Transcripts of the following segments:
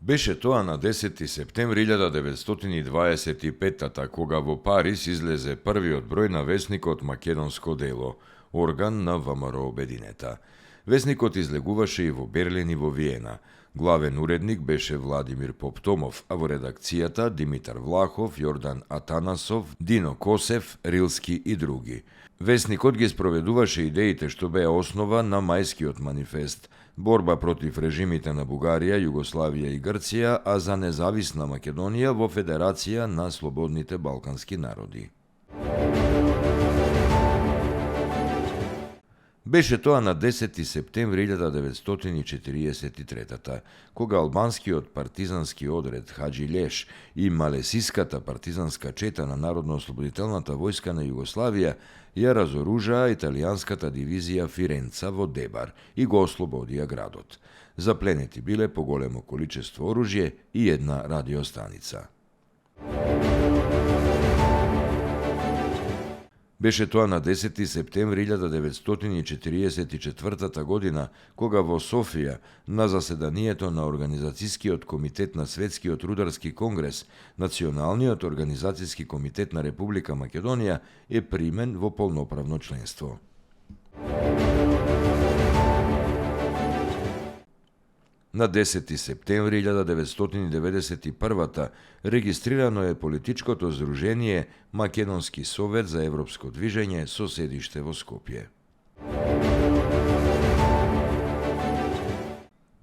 Беше тоа на 10. септември 1925 кога во Париз излезе првиот број на весникот Македонско дело, орган на ВМРО Обединета. Весникот излегуваше и во Берлин и во Виена. Главен уредник беше Владимир Поптомов, а во редакцијата Димитар Влахов, Јордан Атанасов, Дино Косев, Рилски и други. Весникот ги спроведуваше идеите што беа основа на Мајскиот манифест, борба против режимите на Бугарија, Југославија и Грција, а за независна Македонија во Федерација на слободните балкански народи. Беше тоа на 10. септември 1943 кога албанскиот партизански одред Хаџи Леш и малесиската партизанска чета на Народно-ослободителната војска на Југославија ја разоружаа италијанската дивизија Фиренца во Дебар и го ослободија градот. Запленети биле поголемо количество оружје и една радиостаница. Беше тоа на 10. септември 1944 година, кога во Софија, на заседанието на Организацијскиот комитет на Светскиот рударски конгрес, Националниот организацијски комитет на Република Македонија е примен во полноправно членство. На 10. септември 1991 регистрирано е политичкото здружение Македонски совет за европско движење со седиште во Скопје.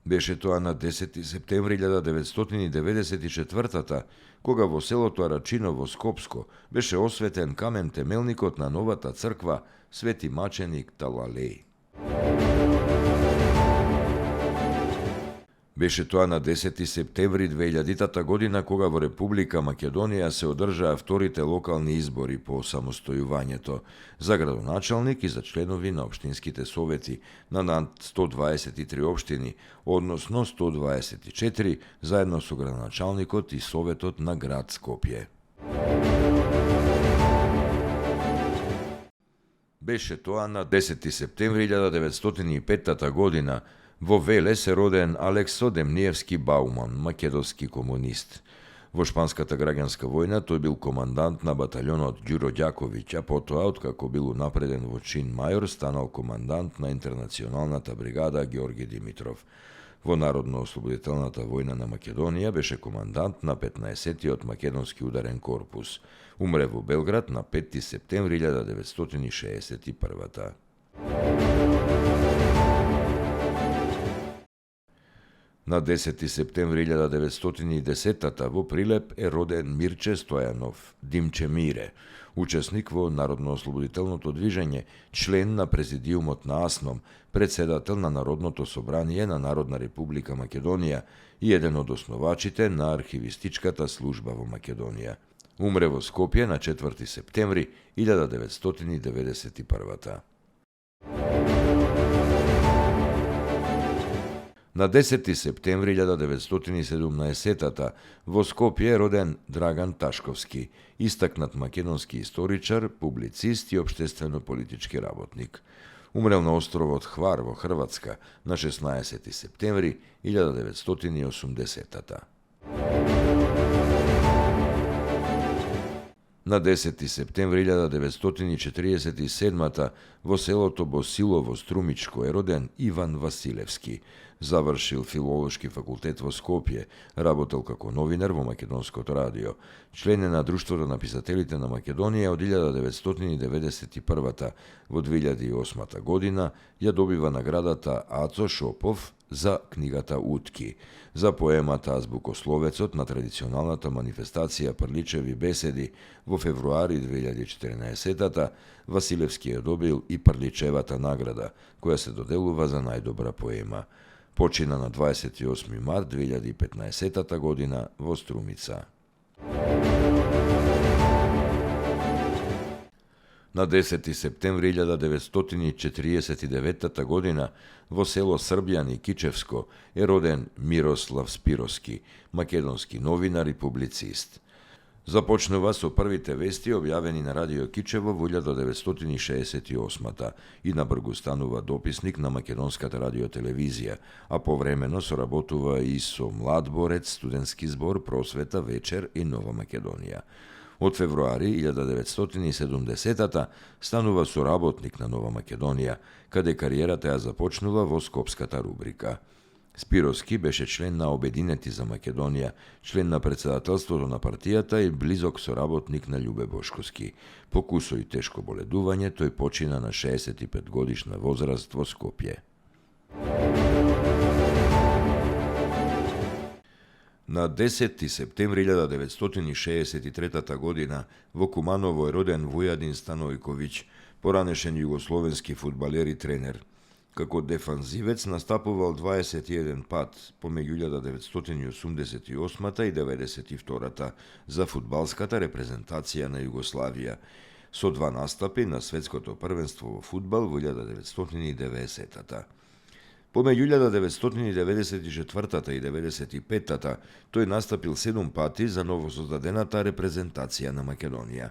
Беше тоа на 10. септември 1994 кога во селото Арачино во Скопско беше осветен камен темелникот на новата црква Свети Маченик Талалеј. Беше тоа на 10. септември 2000 година кога во Република Македонија се одржаа вторите локални избори по самостојувањето за градоначалник и за членови на општинските совети на над 123 општини, односно 124 заедно со градоначалникот и советот на град Скопје. Беше тоа на 10. септември 1905 година во Веле се роден Алексо Демниевски Бауман, македонски комунист. Во Шпанската граѓанска војна тој бил командант на баталјонот Ѓуро Ѓаковиќ, а потоа, откако бил унапреден во чин мајор, станал командант на интернационалната бригада Ѓорги Димитров. Во Народно-ослободителната војна на Македонија беше командант на 15-тиот македонски ударен корпус. Умре во Белград на 5. септември 1961. На 10. септември 1910 во Прилеп е роден Мирче Стојанов, Димче Мире, учесник во Народно-ослободителното движење, член на президиумот на АСНОМ, председател на Народното собрание на Народна република Македонија и еден од основачите на архивистичката служба во Македонија. Умре во Скопје на 4. септември 1991. На 10. септември 1917 во Скопје е роден Драган Ташковски, истакнат македонски историчар, публицист и општествено-политички работник. Умрел на островот Хвар во Хрватска на 16. септември 1980. На 10. септември 1947 во селото Босилово Струмичко е роден Иван Василевски. Завршил филолошки факултет во Скопје, работел како новинар во Македонското радио. Член е на Друштвото на писателите на Македонија од 1991 во 2008 година ја добива наградата Ацо Шопов за книгата Утки. За поемата Азбукословецот на традиционалната манифестација Прличеви беседи во февруари 2014 Василевски ја добил и Прличевата награда, која се доделува за најдобра поема. Почина на 28 март 2015 година во Струмица. На 10. септември 1949 година во село Србјан и Кичевско е роден Мирослав Спироски, македонски новинар и публицист. Започнува со првите вести објавени на Радио Кичево во 1968 и набргу станува дописник на македонската радиотелевизија, а повремено соработува и со Млад борец, Студентски збор, Просвета, Вечер и Нова Македонија. Од февруари 1970 станува соработник на Нова Македонија, каде кариерата ја започнува во скопската рубрика. Спировски беше член на Обединети за Македонија, член на председателството на партијата и близок соработник на Љубе Бошковски. По кусо и тешко боледување, тој почина на 65 годишна возраст во Скопје. На 10 септември 1963 година во Куманово е роден Вујадин Станојковиќ, поранешен југословенски фудбалер и тренер. Како дефанзивец настапувал 21 пат помеѓу 1988 и 92 за фудбалската репрезентација на Југославија, со 2 настапи на светското првенство во фудбал во 1990. Помеѓу 1994 и 95 тој настапил 7 пати за новосоздадената репрезентација на Македонија.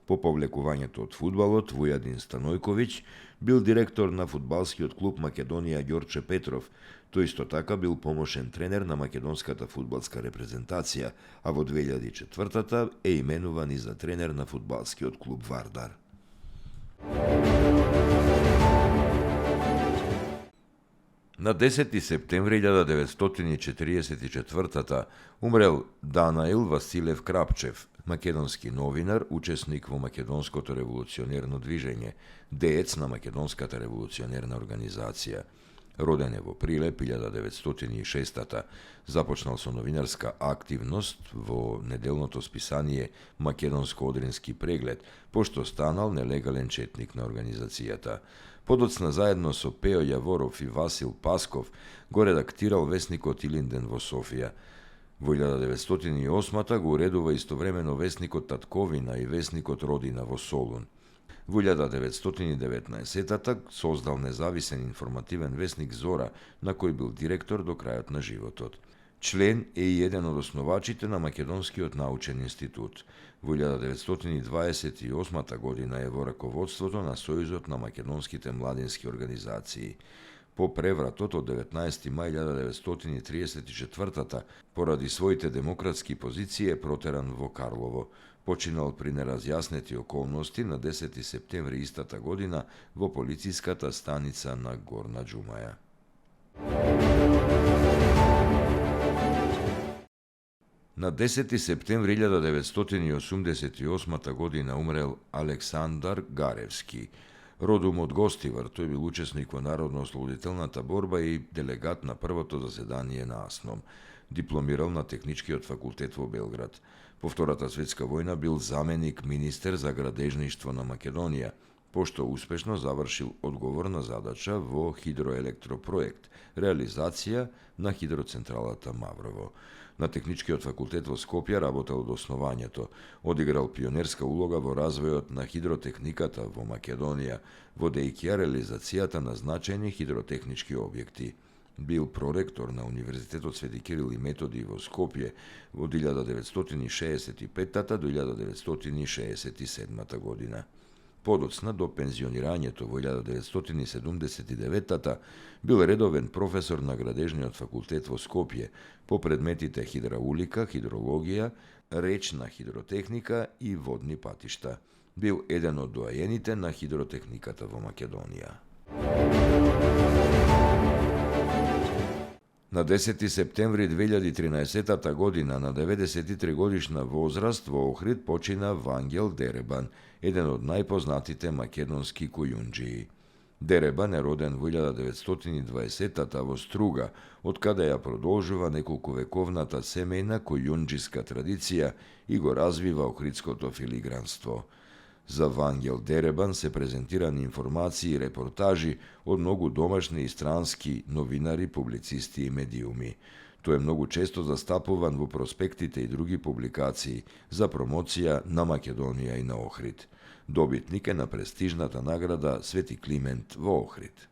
По повлекувањето од фудбалот, Вујадин Станојковиќ бил директор на фудбалскиот клуб Македонија Ѓорче Петров. Тој исто така бил помошен тренер на македонската фудбалска репрезентација, а во 2004 е именуван и за тренер на фудбалскиот клуб Вардар. На 10 септември 1944 умрел Данаил Василев Крапчев, македонски новинар, учесник во македонското револуционерно движење, деец на македонската револуционерна организација. Роден е во Прилеп 1906, започнал со новинарска активност во неделното списание Македонско-Одрински преглед, пошто станал нелегален четник на организацијата. Подоцна заедно со Пео Јаворов и Васил Пасков го редактирал весникот Илинден во Софија. Во 1908 го уредува истовремено весникот Татковина и весникот Родина во Солун. Во 1919 создал независен информативен весник Зора, на кој бил директор до крајот на животот. Член е и еден од основачите на Македонскиот научен институт. Во 1928 година е во раководството на Сојузот на македонските младински организации. По превратот од 19. мај 1934 поради своите демократски позиции е протеран во Карлово. Починал при неразјаснети околности на 10. септември истата година во полициската станица на Горна Џумаја. На 10 септември 1988 година умрел Александар Гаревски. Родом од Гостивар, тој бил учесник во Народно-ослободителната борба и делегат на првото заседание на АСНОМ. Дипломирал на Техничкиот факултет во Белград. По Втората светска војна бил заменик министер за градежништво на Македонија, пошто успешно завршил одговорна задача во хидроелектропроект, реализација на хидроцентралата Маврово. На Техничкиот факултет во Скопје работел од основањето, одиграл пионерска улога во развојот на хидротехниката во Македонија, водејќи ја реализацијата на значајни хидротехнички објекти. Бил проректор на Универзитетот Свети Кирил и Методи во Скопје од 1965 до 1967 година. Подоцна до пензионирањето во 1979 бил редовен професор на Градежниот факултет во Скопје по предметите хидраулика, хидрологија, речна хидротехника и водни патишта. Бил еден од доајените на хидротехниката во Македонија. На 10 септември 2013 година на 93 годишна возраст во Охрид почина Вангел Деребан, еден од најпознатите македонски кујунџии. Деребан е роден во 1920 во Струга, од каде ја продолжува неколкувековната семејна кујунџиска традиција и го развива охридското филигранство. За Вангел Деребан се презентирани информации и репортажи од многу домашни и странски новинари, публицисти и медиуми. Тој е многу често застапуван во проспектите и други публикации за промоција на Македонија и на Охрид. Добитник е на престижната награда Свети Климент во Охрид.